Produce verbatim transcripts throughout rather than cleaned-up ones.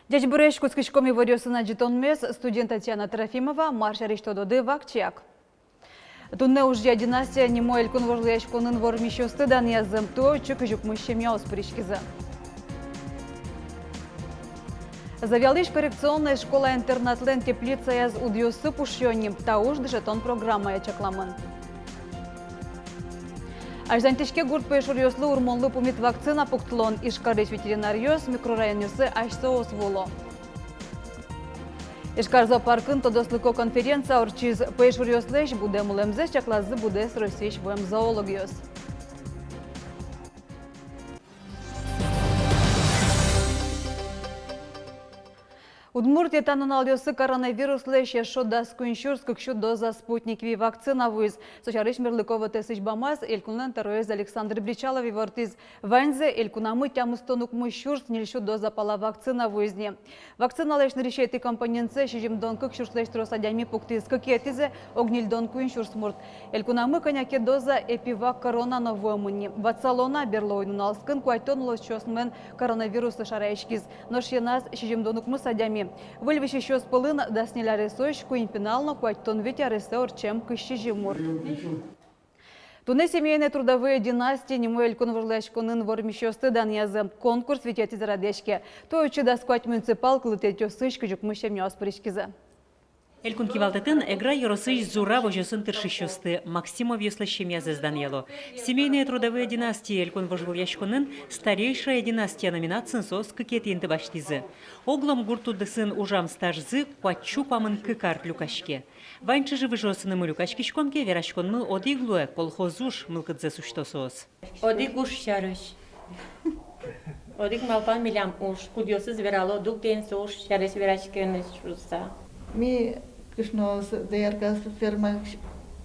Ӟечбуресь! Кутскиськом иворъёсын адӟытонмес. Студиын Татьяна Трофимова. Мар сярысь тододы вакчияк. Туннэ «Ужъя династия» нимо элькун вожвылъяськонын вормисьёсты данъязы. Туэ отчы кызь укмыс семьяос пыриськизы. Завьялысь коррекционной школа-интернатлэн теплицаяз удъёссы пушъё ни. Та уж дышетон программая чакламын. Азьланьтӥське гурт пӧйшуръёслы урмонлы пумит вакцина пуктылон. Ижкарысь ветеринаръёс микрорайонъёсы асьсэос вуо. Ижкар зоопаркын тодослыко конференция ортчиз. Пӧйшуръёслэсь будэм улэмзэс чаклазы быдэс Россиысь вуэм зоологъёс. Удмуртие та нуналъёсы коронавируслэсь эшшо дас куинь сюрс кык сю доза «Спутник Ви» вакцина вуиз. Со сярысь мерлыко вотэсысь бамаз элькунлэн тӧроез Александр Бречалов ивортӥз. Ваньзэ элькунамы тямыстон укмыс сюрс ньыль сю доза пала вакцина вуиз ни. Вакциналэсь нырысетӥ компонентсэ сизьымдон кык сюрслэсь трос адями пуктӥз, кыкетӥзэ — ог ньыльдон куинь сюрс мурт. Элькунамы кӧня ке доза «Эпивак-Корона» но вуэмын ни. Ватсалом на, берло уй-нуналскын куатьтон улосчиосмы коронавируслы шараяськиз. Нош йӧназ сизьымдон укмыс адями. Выль висисьёс пӧлын дас ньыль аресозь куинь пинал но куатьтон вить аресэ ортчем кызь сизьым мурт. Туннэ «Семейные трудовые династии» нимо элькун вожвылъяськонын вормисьёсты данъязы. Конкурс витетӥзэ радъяське. Туэ отчы дас куать муниципал кылдытэтъёсысь кызь укмыс семьяос пыриськизы. Элькун кивалтэтын Эгра ёросысь Зура возёсын тыршисьёсты, Максимовъёслэсь семьязэс данъяло. «Семейные трудовые династии» элькун вожвылъяськонын «Старейшая династия» номинациын соос кыкетӥ инты басьтӥзы. Оглом гурт удысын ужам стажзы куать сю куамын кык ар люкаське. Вань чыжы-выжыосынымы люкаськиськом ке, вераськонмы одӥг луэ: колхоз уж мылкыдзэс усьто соос. Одӥг уж сярысь. Одӥг малпан милям уж, кудъёсыз верало, дугдэ ини со уж сярысь вераськыны шуыса. Ми кышноос доярка ферма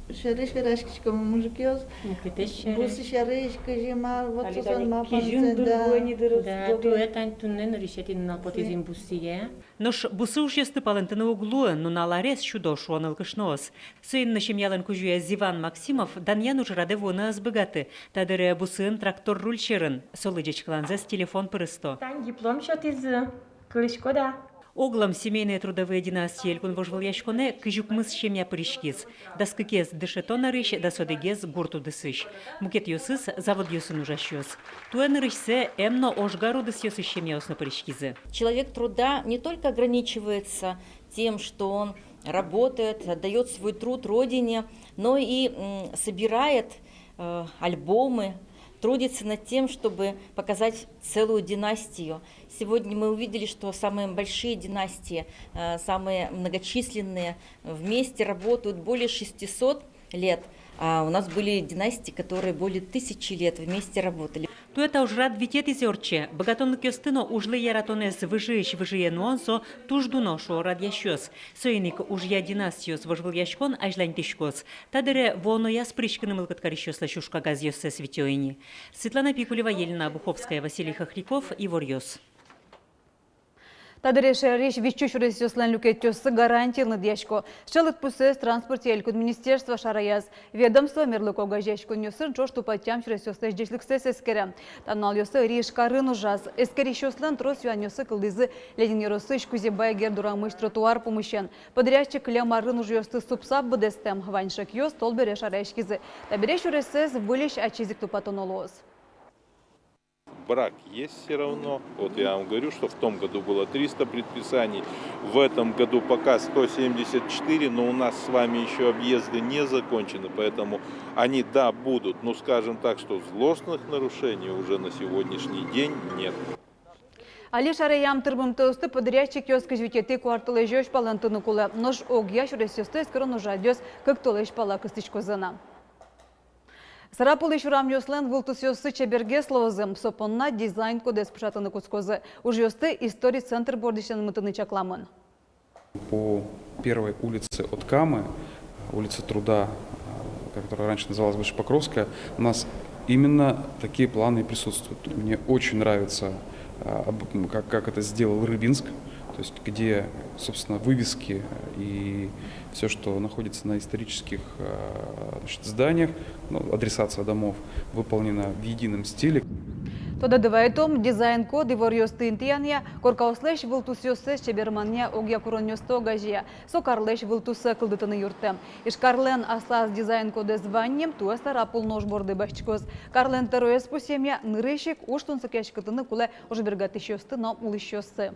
сярысь вераськиськом, мужикъёс. Мукетэз сярысь. Бусы сярысь, кызьы ма, вот соослэн малпанзы, да. Да, туэ тань туннэ нырысетӥ нунал потӥз ини бусые. Нош бусы ужъёсты палэнтыны уг луы, нунал арез сюдо, шуо нылкышноос. Соин но семьялэн кузёез Иван Максимов данъян ужрадэ вуыны ӧз быгаты. Та дыре бусыын трактор руль сьӧрын, солы ӟечкыланзэс телефон пыр ысто. Тань диплом сётӥзы, кылӥськод-а? Оглом «Семейные трудовые династии» элькун вожвылъяськонэ кызь укмыс семья пыриськиз. Дас кыкез дышетон ӧрысь, дас одӥгез гурт удысысь. Мукетъёсыз заводъёсын ужасьёс. Туэ нырысьсэ эм но ожгар удысъёсысь семьяос но пыриськизы. Человек труда не только ограничивается тем, что он работает, отдаёт свой труд родине, но и, м, собирает, э, альбомы, трудится над тем, чтобы показать целую династию. Сегодня мы увидели, что самые большие династии, э, самые многочисленные, вместе работают более шестисот лет. А у нас были династии, которые более тысячи лет вместе работали. Туэ та ужрад витетӥзэ ортче. Быгатонлыкъёсты но ужлы яратонэз выжыысь выжые нуон — со туж дуно, шуо радъясьёс. Соин ик «Ужъя династиос» вожвылъяськон азьланьтӥськоз. Та дыре вуонояз пыриськыны мылкыд карисьёслэсь ужкагазъёссэс витё ини. Светлана Пикулева, Елена Обуховская, Василий Хохряков, «Иворъёс». Та дыре шаерысь витьсю сюресъёслэн люкетъёссы гарантиен лыдъясько. Сыӵе лыдпусэз транспортъя элькун министерство шараяз. Ведомство мерлыко огазеяськонъёсын ӵош тупатъям сюресъёслэсь ӟечлыксэс эскере. Та нуналъёсы Ижкарын ужаз. Эскерисьёслэн трос юанъёссы кылдӥзы Ленин ёросысь Кузебай Герд урамысь тротуар пумысен. Подрядчик кылем арын ужъёсты супсап быдэстэм, вань шекъёс тол бере шараяськизы. Табере сюресэз выльысь ачиз ик тупатоно луоз. Брак есть всё равно. Вот я вам говорю, что в том году было триста предписаний, в этом году пока сто семьдесят четыре, но у нас с вами ещё объезды не закончены, поэтому они, да, будут. Ну, скажем так, что злостных нарушений уже на сегодняшний день нет. Али шараям тырмымтэосты подрядчикъёс кызь витетӥ куартолэзёзь палэнтыны кулэ. Нош огъя сюресъёсты эскерон ужрадъёс кык толэзь пала кыстӥськозы на. Сарапулысь урамъёслэн вылтусъёссы чебергес луозы. Со понна дизайн-кодэз пыӵатыны кутскозы. Ужъёсты «Истори» центр бордысен мытыны чакламын. По первой улице от Камы, улице Труда, которая раньше называлась Большепокровская, у нас именно такие планы и присутствуют. Мне очень нравится, а, об-, как, как это сделал Рыбинск, то есть где, собственно, вывески и всё, что находится на исторических, а, значит, зданиях, ну, адресация домов, выполнена в едином стиле. Тодады вайытом, дизайн-код иворъёсты интыянъя, коркаослэсь вылтусъёссэс чеберманъя, огъя куронъёсты огазея. Со карлэсь вылтуссэ кылдытыны юрттэм. Ижкарлэн аслаз дизайн-кодэз вань ни, туэ Сарапул но уж борды басьтӥськоз. Карлэн тӧроез пусъемъя, нырысь ик уж тунсыкъяськытыны кулэ ужбергатӥсьёсты но улӥсьёсты.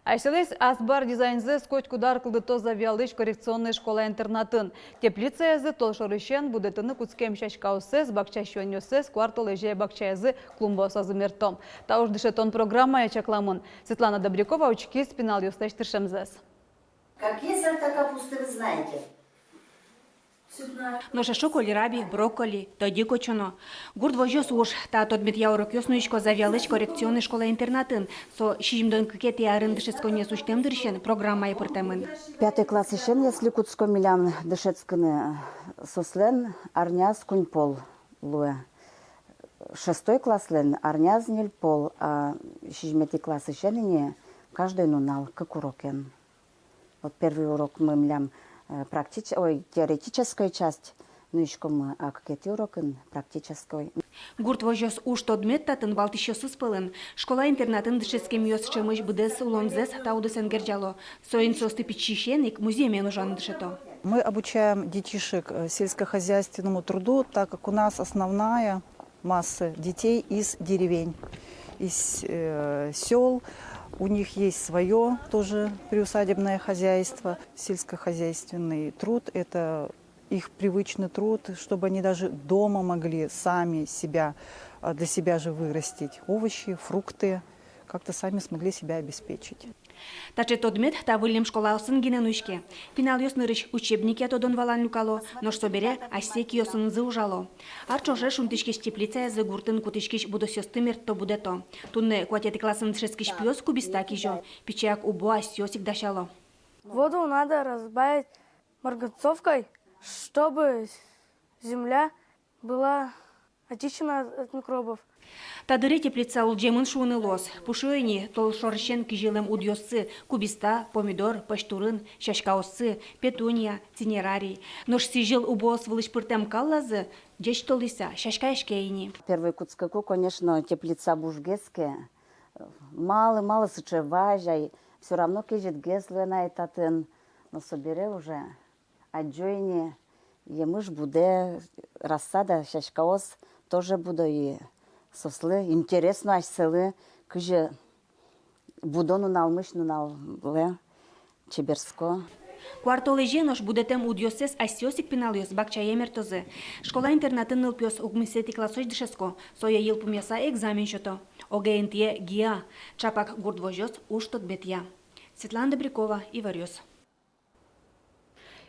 Асьсэлэсь азбар дизайнзэс котькуд ар кылдыто Завьялысь коррекционной школа-интернатын. Теплицаязы толшорысен будэтыны кутскем сяськаоссэс, бакча сиёнъёссэс куартолэзе бакчаязы клумбаосазы мерто. Та уж дышетон программая чакламын. Светлана Добрякова учкиз пиналъёслэсь тыршемзэс. Какие сорта капусты вы знаете? Нош эшшо кольраби, брокколи, тӧдьы кочоно. Гурт возёс уж. Та тодметъя урокъёс нуисько Завьялысь коррекционной школа-интернатын. Со сизьымдон кыкетӥ арын дышетсконъёс усьтэм дырысен программае пыртэмын. Пятой классысен, если кутско милям дышетскыны, соослэн арняз куинь пол луэ. Шестой класслэн арняз ньыль пол, а сизьыметӥ классысен ини каждой нунал кык урокен. Вот первый урок мы милям, э, практич-, ой, теоретической часть нуиськомы, а кыкетӥ урокын практической. Гурт возёс уж тодмет татын валтӥсьёсыз пӧлын. Школа-интернатын дышетскемъёс ӵемысь быдэс улонзэс та удысэн герӟало. Соин соосты пичиысен ик музъемен ужаны дышето. Мы обучаем детишек, э, сельскохозяйственному труду, так как у нас основная масса детей из деревень, из, э, сёл. У них есть своё тоже приусадебное хозяйство. Сельскохозяйственный труд — это их привычный труд, чтобы они даже дома могли сами себя, а, для себя же вырастить овощи, фрукты, как-то сами смогли себя обеспечить. Таӵе тодмет та выллем школаосын гинэ нуиське. Пиналъёс нырысь учебникъя тодон-валан люкало, нош собере асьсэ киосынызы ужало. Ар ӵоже шунтӥськись теплицаязы гуртын кутӥськись будосъёсты мертто-будэтто. Туннэ куатетӥ классын дышетскись пиос кубиста кизё, пичияк убо асьсэос ик дасяло. Воду надо разбавить марганцовкой, чтобы земля была очищена от микробов. Та дыре теплица улӟемын шуыны луоз. Пушо ини толшорысен кизьылэм удъёссы: кубиста, помидор, пӧсьтурын, сяськаоссы, петуния, цинерарий. Нош сӥзьыл убоос вылысь пыртэм каллазы ӟеч толыса сяськаяське ини. Первой кутскыку, конечно, теплица бужгес ке. Малы, малы сыӵе вазь ай, всё равно кезьытгес луэ на ай татын. Но собере уже адӟо ини, емыш будэ, рассада, сяськаос тоже будо, и соослы интересно асьсэлы, кызьы будо нуналмысь нуналэ, чеберско. Куартолэзе, нош будэтэм удъёссэс асьсэос ик пиналъёс бакчае мертозы. Школа-интернатын нылпиос укмысэтӥ классозь дышетско, сое йылпумъяса экзамен сёто. Огъя интые ГИА, чапак гурт возёс уж тодметъя. Светлана Добрякова, Иворъёс.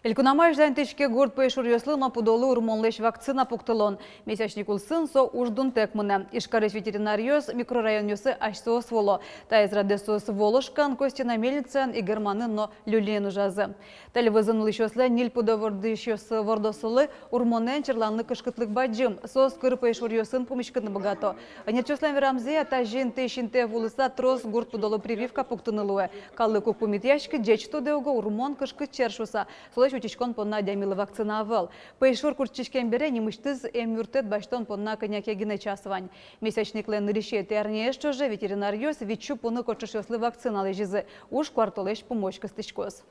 Элькунамы азьланьтӥське гурт пӧйшуръёслы но пудолы урмонлэсь вакцина пуктылон. Месячник улсын со уж дунтэк мынэ. Ижкарысь ветеринаръёс микрорайонъёсы асьсэос вуо. Таиз радэ соос Воложкан, Костина Мельницаын, Игерманын но Люлиын ужазы. Тэль вӧзын улӥсьёслэн ньыль пудо вордӥсьёссы вордосылы урмонэн черланлы кышкытлык бадӟым. Соос кыр пӧйшуръёсын пумиськыны быгато. Ӧнерчиослэн верамзыя, тазьы интыысь интые вуылыса трос гурт пудолы прививка пуктыны луэ. Калык уг пумитъяськы, ӟеч тодэ уго, урмон кышкыт чер шуыса. Солэсь утиськон понна адямилы вакцина ӧвӧл. Пӧйшур куртчиськем бере нимысьтыз эмъюрттэт басьтон понна кӧня ке гинэ час вань. Месячниклэн нырысетӥ арняез ӵоже ветеринаръёс витьсю пуны кочышъёслы вакцина лэзизы. Уж куартолэзь пумозь кыстӥськоз.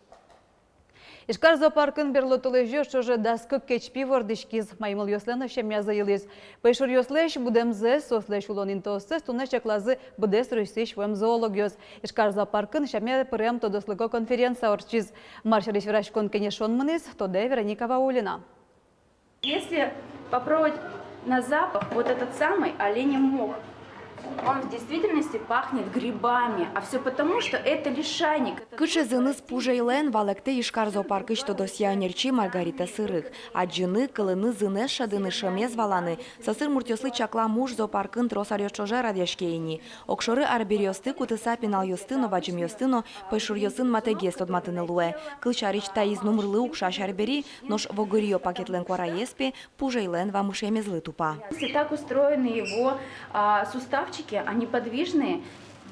Ижкар зоопаркын берло толэзёзь ӵоже дас кык кечпи вордӥськиз, маймылъёслэн но семьязы йылӥз. Пӧйшуръёслэсь будэмзэс, соослэсь улон интыоссэс туннэ чаклазы быдэс Россиысь вуэм зоологъёс. Ижкар зоопаркын сяме пырем тодослыко конференция ортчиз. Мар сярысь вераськон-кенешон мынӥз, тодэ Вероника Ваулина. Если попробовать на запах вот этот самый оленей мох, он в действительности пахнет грибами, а всё потому, что это лишайник. Кыӵе зыныз пужейлэн, валэктэ Ижкар зоопаркысь тодосъя ӧнерчи Маргарита Сырых. Адӟыны, кылыны, зынэз шӧдыны, шӧмез валаны — сӧсыр муртъёслы чаклам уж зоопаркын трос аръёс ӵоже радъяське ини. Огшоры арбериосты кутыса, пиналъёсты но, бадӟымъёсты но пӧйшуръёсын матэгес тодматыны луэ. Кылсярысь, таиз нумырлы укшась арбери, нош вогыръё пакетлэн куараез, пе, пужейлэн вамышъямезлы тупа. Если так устроены его, а, суставчики, они подвижные.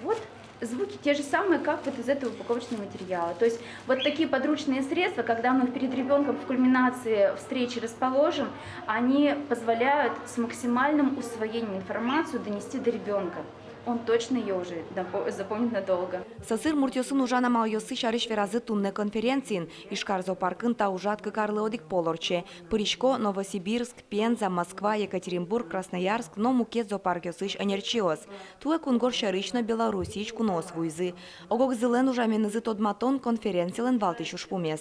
Вот Звуки те же самые, как вот из этого упаковочного материала. То есть вот такие подручные средства, когда мы их перед ребёнком в кульминации встречи расположим, они позволяют с максимальным усвоением информацию донести до ребёнка. Он точно её уже допо-, запомнит надолго. Сӧсыр муртъёсын ужан амалъёссы сярысь веразы туннэ конференциын. Ижкар зоопаркын та ужрад кык арлы одӥг пол ортче. Пырисько Новосибирск, Пенза, Москва, Екатеринбург, Красноярск но мукет зоопаркъёсысь ӧнерчиос. Туэ кунгож сьӧрысь но Белоруссиысь куноос вуизы. Ог-огзылэн ужаменызы тодматон — конференцилэн валтӥсь ужпумез.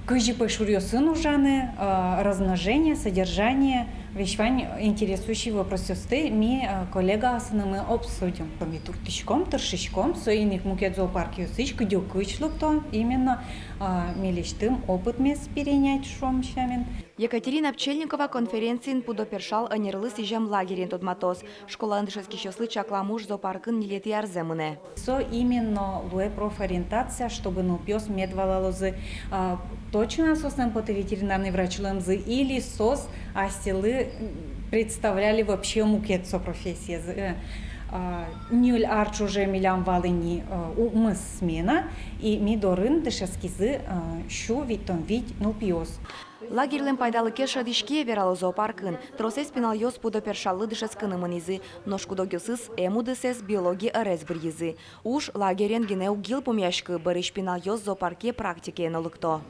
Кызьы пӧйшуръёсын ужаны, э, размножение, содержание, весь вань интересующий вопросъёсты ми, э, коллегаосынымы обсудим. Ми турттӥськом, тыршиськом, соин ик мукет зоопаркъёсысь кыдёкысь лыкто, именно, э, милесьтым опытмес перенять, шуом сямен. Екатерина Пчельникова конференциын Пудо Першал ӧнерлы сӥзем лагерен тодматоз. Школаын дышетскисьёслы чаклам уж зоопаркын ньылетӥ арзэ мынэ. Со именно луэ профориентация, чтобы нылпиос мед валалозы, а, точно соослэн потэ ветеринарный врач луэмзы или соос асьсэлы, м, представляли вообще мукет со профессиез. Э, а, ньыль ар ӵоже милям вал ини, э, укмыс смена, и ми дорын дышетскизы, э, сю витьтон вить нылпиос. Лагерьлэн пайдалыкез шӧдӥське, верало зоопаркын. Тросэз пиналъёс Пудо Першаллы дышетскыны мынӥзы, нош куд-огъёсыз эм удысэз, биология ӧрез быръизы. Уж лагерен гинэ уг йылпумъяськы, бӧрысь пиналъёс зоопарке практикае но лыкто.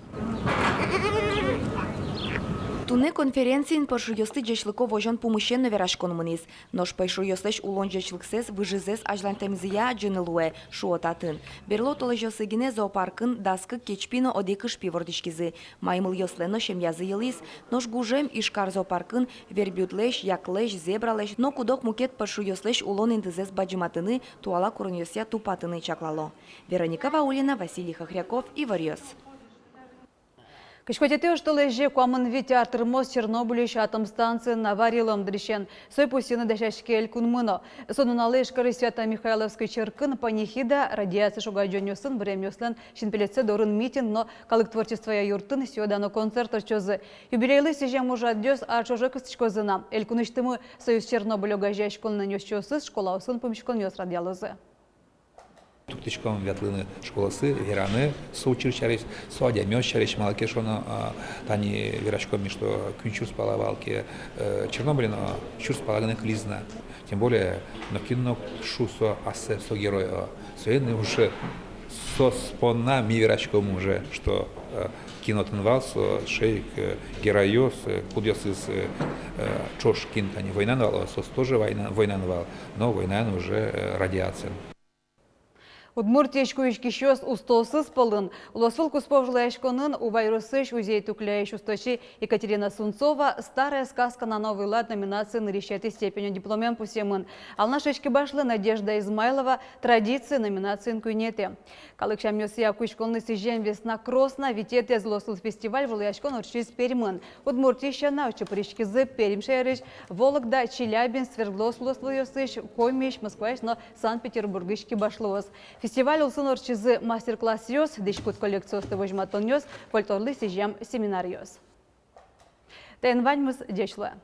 Туннэ конференциын пӧйшуръёсты ӟечлыко возён пумысен но вераськон мынӥз. Нош пӧйшуръёслэсь улон ӟечлыксэс выжызэс азьлантэмзыя адӟыны луэ, шуо татын. Берло толэзьёсы гинэ зоопаркын дас кык кечпи но одӥг ыжпи вордӥськизы. Маймылъёслэн но семьязы йылӥз. Нош гужем Ижкар зоопаркын верблюдлэсь, яклэсь, зебралэсь но куд-ог мукет пӧйшуръёслэсь улон интызэс бадӟыматыны, туала куронъёсъя тупатыны чаклало. Вероника Ваулина, Василий Хохряков, «Иворъёс». Кызь куатетӥ оштолэзе куамын вить ар тырмоз Чернобыльысь атом станциын авария луэм дырысен. Сое пусйыны дасяське элькунмы но. Со нуналэ Ижкарысь Свято-Михайловской черкын панихида, радиация шогадӟонъёсын быремъёслэн синпелетсэ дорын митинг но калык творчествоя юртын сӥё-дано концерт ортчозы. Юбилейлы сӥзем ужрадъёс ар ӵоже кыстӥськозы на. Элькунысьтымы «Союз Чернобыль» огазеяськонлэн ёзчиосыз школаосын пумиськонъёс радъялозы. Турттӥськом ветлыны школаосы, вераны со учыр сярысь, со адямиос сярысь, малы ке шуоно, а, тани вераськом ми, что куинь сюрс пала вал ке, э, Чернобыльын, а, сюрс пала гинэ кылиз на. Тем более, нокин но уг шу со ассэ, со герой, а. Соин уже соос понна ми вераськом уже, что, э, кин отын вал со, сыӵе ик, э, геройёс, э, кудъёсыз, э, э, ӵош кин тани войнаын вал, а соос тоже война, войнаын вал, но войнаын уже, э, радиациен. Удмуртиысь куиськисьёс устоосыз пӧлын. Улосвыл куспо вожвылъяськонын Ува ёросысь Узей-Тукляысь усточи Екатерина Сунцова «Старая сказка на новый лад» номинациын нырысетӥ степенё дипломен пусъемын. Алнашысь кибашлы Надежда Измайлова «Традиции» номинациын куинетӥ. Калык сямъёсъя куиськонлы сӥзем «Весна-кросс» на витетӥез улосвыл фестиваль-вожвылъяськон ортчиз Пермын. Удмуртиысь сяна, отчы пыриськизы Пермь шаерысь, Вологда, Челябинск, Свердловск улосвылъёсысь, Комиысь, Москваысь но Санкт-Петербургысь кибашлыос. Фестиваль улсын ортчизы мастер-классъёс, дӥськут коллекциосты возьматонъёс, фольклорлы сӥзем семинаръёс. Таин ваньмыз, ӟеч луэ.